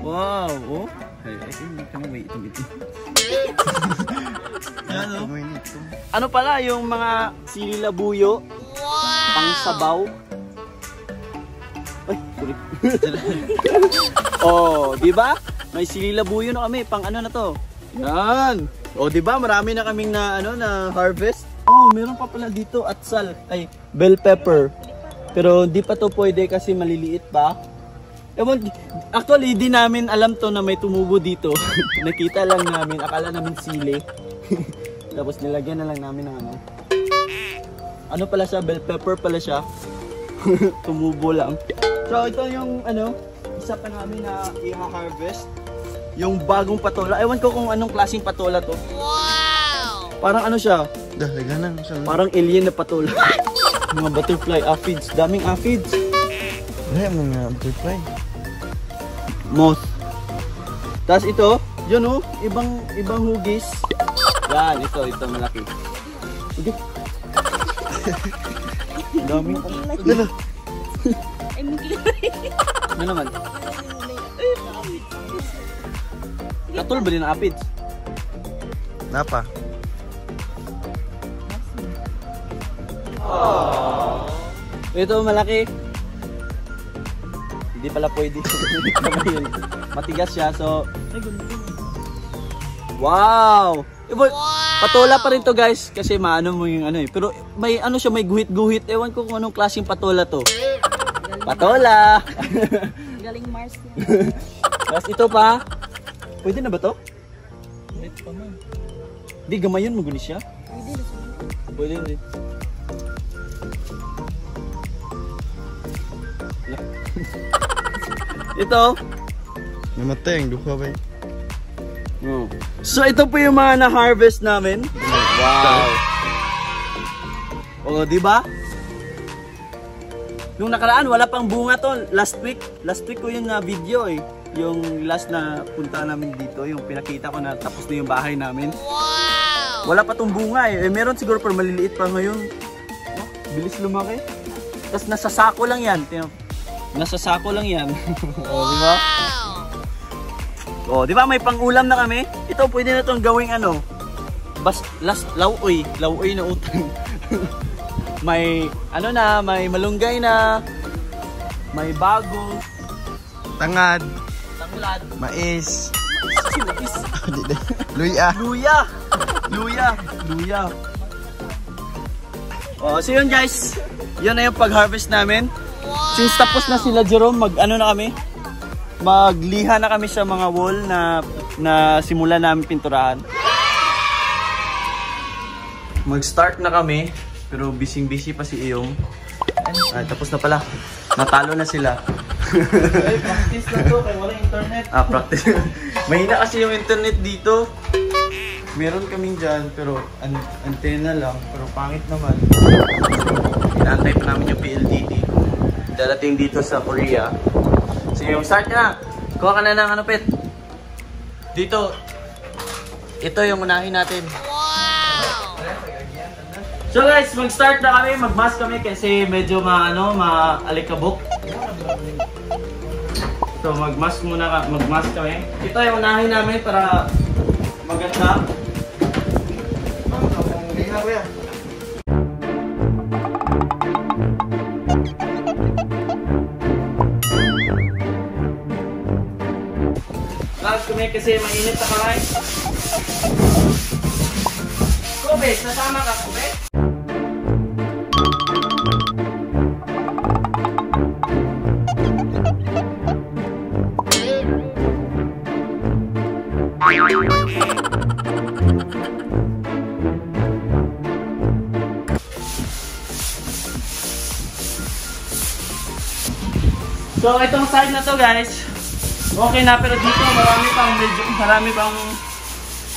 Wow, oh. Ay, ay, itong ito. Ano? Ano pala yung mga sili labuyo? Wow! Pangsabaw. Ay, sorry. Oh, di ba? May sili labuyo na kami, pang ano na to. Yan. Oh, di ba? Marami na kaming na ano na harvest. Oh, meron pa pala dito atsal. Ay, bell pepper. Pero di pa to pwede kasi maliliit pa. Ewan, actually, di namin alam to na may tumubo dito. Nakita lang namin, akala namin sili. Tapos nilagyan na lang namin ng ano. Ano pala siya? Bell pepper pala siya. Tumubo lang. So ito yung ano, isa pa namin na i-harvest. Yung bagong patola. Ewan ko kung anong klaseng patola to. Wow! Parang ano siya? Dahil siya. Parang alien na patola. Mga butterfly aphids. Daming aphids. Wala mga butterfly. Moth. Tapos ito, yun oh, ibang hugis. Yan, ito malaki. Okay. Daming. Dala. Ay, mungkin. Ano naman? Katol ba din ang aphids? Napa. Aww. Ito malaki. Hindi pala pwede. Matigas siya, so wow! Iba, patola pa rin to guys kasi maano mo yung ano eh. Pero may ano siya, may guhit-guhit. Ewan ko kung anong klaseng patola to. Patola! Galing Mars yan. Tapos ito pa. Pwede na ba to? Di, gamayon mo guni siya. Pwede na siya. Pwede na. Ito. Namatay ang duha ba? Oh. So ito po yung mga na-harvest namin. Wow. Oh, di ba? Nung nakaraan wala pang bunga to. Last week ko yung na video eh. Yung last na punta namin dito, yung pinakita ko na tapos na yung bahay namin. Wow! Wala pa tong bunga eh. Eh meron siguro pero maliliit pa ngayon. Oh, bilis lumaki. Tapos nasa sako lang yan. Tingnan. Nasa sako lang yan. Oh, di ba? Oh, di ba may pangulam na kami? Ito pwede na tong gawing ano. Bas last lauoy, lauoy na utang. May ano na, may malunggay na. May bago, Tangad, tanglad, mais, mais, luya. luya. Luya, luya. Oh, so yun guys. Yun na yung pag-harvest namin. Since tapos na sila Jerome, mag ano na kami? Magliha na kami sa mga wall na simula namin pinturahan. Mag-start na kami, pero busy-busy pa si Iyong. Ay, tapos na pala. Natalo na sila. Ay, practice na to, kaya wala internet. Ah, practice. Mahina kasi yung internet dito. Meron kaming dyan, pero antena lang. Pero pangit naman. Inaantay pa namin yung PLDT. Darating dito sa Korea. Sige, start ka na. Kuha ka na ng ano, Pet. Dito. Ito yung unahin natin. Wow! So guys, mag-start na kami. Mag-mask kami kasi medyo maalikabok. So mag-mask muna, mag-mask kami. Ito yung unahin namin para maganda. Mask kami kasi mainit sa kamay. Kobe, nasama ka, Kobe? So itong side na to guys, okay na, pero dito marami pang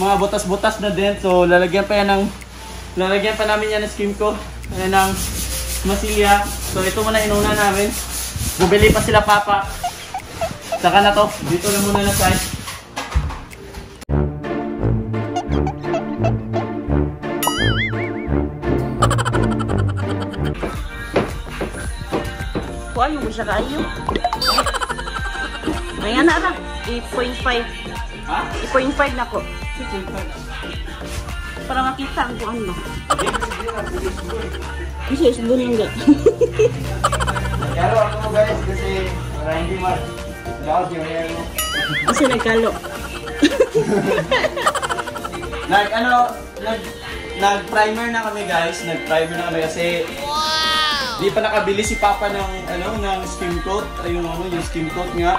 mga butas-butas na din. So lalagyan pa namin yan ng skim ko, ayan, ng masilya. So ito muna inuna namin. Bumili pa sila papa. Saka na to, dito na muna na side. Kuha yung siya kayo. Ayan na ra. 8.5. Ha? 8.5 na ko. Para makita ang kuan ba. Kasi isbon lang ga. Pero ako guys kasi para hindi ma daw yung hair mo. Kasi nagkalo. Nag ano, nag primer na kami guys, nag-primer na kami kasi di pa nakabili si Papa ng ano, ng skim coat, ay yung ano, yung skim coat nga.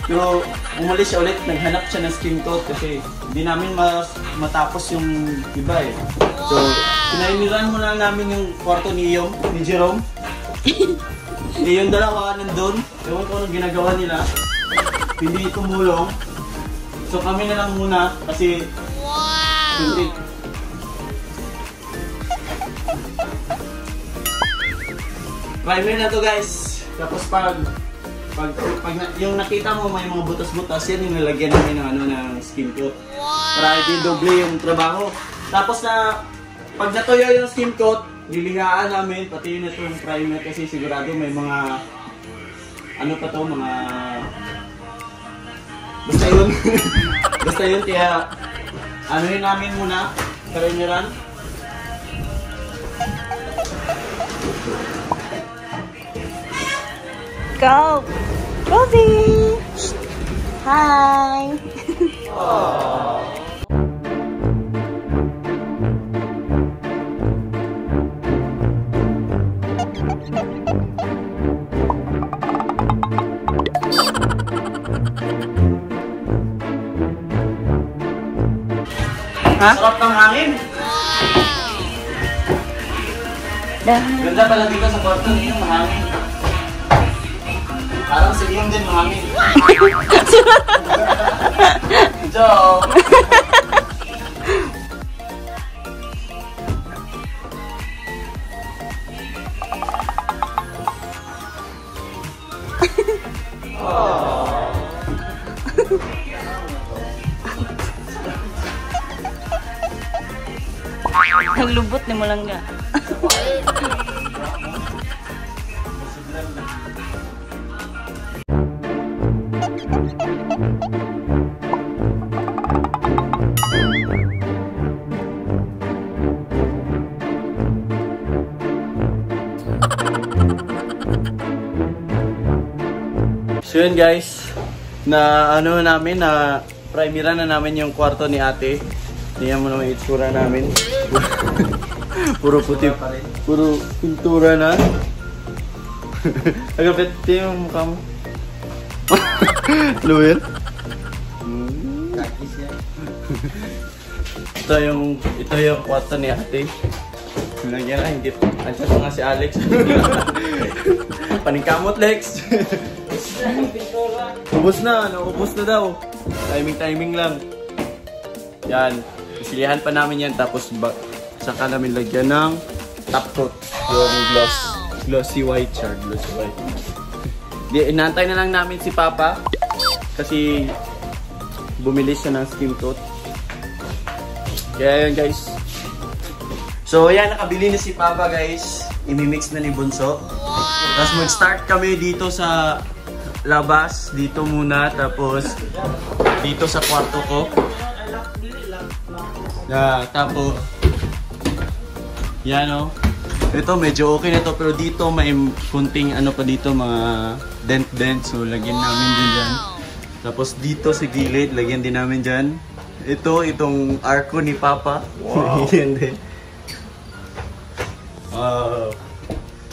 Pero umalis siya ulit, naghanap siya ng skim coat kasi hindi namin matapos yung iba eh. So, pinaimiran muna namin yung kwarto ni Iyong, ni Jerome. Eh, yung dalawa nandun, ewan ko anong ginagawa nila. Hindi tumulong. So kami na lang muna kasi wow! Primer na to guys. Tapos pag yung nakita mo may mga butas-butas, yan yung nalagyan namin ng ano, ng skim coat. Para hindi doble yung trabaho. Tapos na pag natuyo yung skim coat, lilihaan namin pati yun itong primer kasi sigurado may mga ano pa to, mga basta yun. Basta yun, kaya ano yun namin muna, primeran. Go! Kobe! Hi! Ha? Sarap ng hangin! Ganda pala dito sa kwarto ninyo, mahangin. Parang si Ian din, mahangin. Joke! Naglubot ni mo lang nga. So yun guys, na ano namin, na primeran na namin yung kwarto ni ate. Tingnan mo naman yung itsura namin. Puro puti, puro pintura na. Agapit, tingnan mo mukha mo. Luwer? Ito yung kwarto ni ate. Lagyan na, hindi. Andiyan pa nga si Alex. Paningkamot, Lex! Ubus na, naubos na daw. Timing-timing lang. Yan. Isilihan pa namin yan. Tapos saka namin lagyan ng top coat. Yung gloss. Glossy white char. Glossy white. Di, inaantay na lang namin si Papa. Kasi bumili siya ng skim coat. Kaya yun guys. So yan, nakabili na si Papa guys. Imimix na ni Bunso. Tapos mag-start kami dito sa labas. Dito muna. Tapos dito sa kwarto ko. Yeah, tapos yan o. Ito medyo okay na to. Pero dito may kunting ano pa dito, mga dent-dent. So lagyan namin din dyan. Tapos dito sa gilid, lagyan din namin dyan. Ito, itong arko ni Papa. Wow. Yan din. Wow.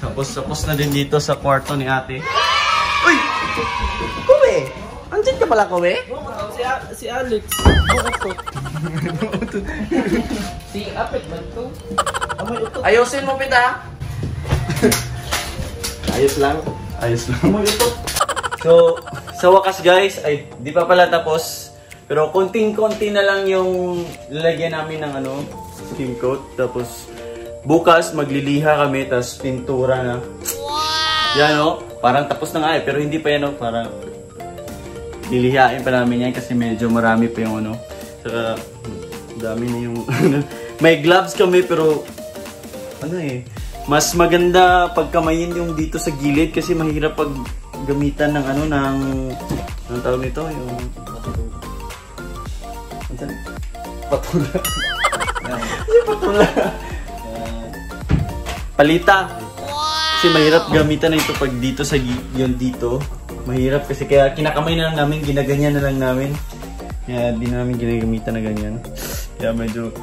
Tapos na din dito sa kwarto ni ate. Uy! Kobe! Andiyan ka pala, Kobe? Si Alex. Si Apit ba ito? Ayusin mo, Pita! Ayos lang. Ayos lang. So, sa wakas guys, ay, di pa pala tapos. Pero konting-konti na lang yung lalagyan namin ng ano, skim coat. Tapos, bukas magliliha kami, tapos pintura na. Wow! Yan o, parang tapos na nga eh, pero hindi pa yan o, parang lilihain pa namin yan kasi medyo marami pa yung ano. Saka, dami na yung may gloves kami pero ano eh, mas maganda pagkamayin yung dito sa gilid kasi mahirap pag gamitan ng ano, ng Anong tawag nito? Yung ano tawag? Patula. Yung patula. Yan. Palita. Kasi mahirap gamitan na ito pag dito sa yung dito. Mahirap kasi kaya kinakamay na lang namin, ginaganyan na lang namin. Kaya di na namin ginagamitan na ganyan. Kaya medyo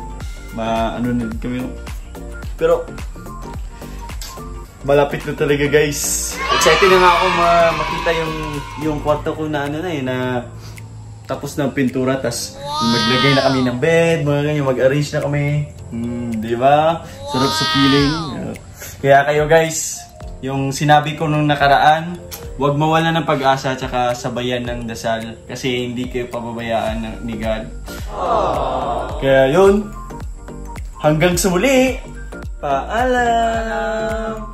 ma ano na din kami. Pero malapit na talaga, guys. Excited na nga ako makita yung kwarto ko na ano na eh, na tapos ng pintura, tas maglagay na kami ng bed, mga ganyan, mag-arrange na kami. Di ba? Sarap sa feeling. Kaya kayo, guys, yung sinabi ko nung nakaraan, huwag mawala ng pag-asa tsaka sabayan ng dasal kasi hindi kayo pababayaan ni God. Kaya yun, hanggang sa muli! Paalam!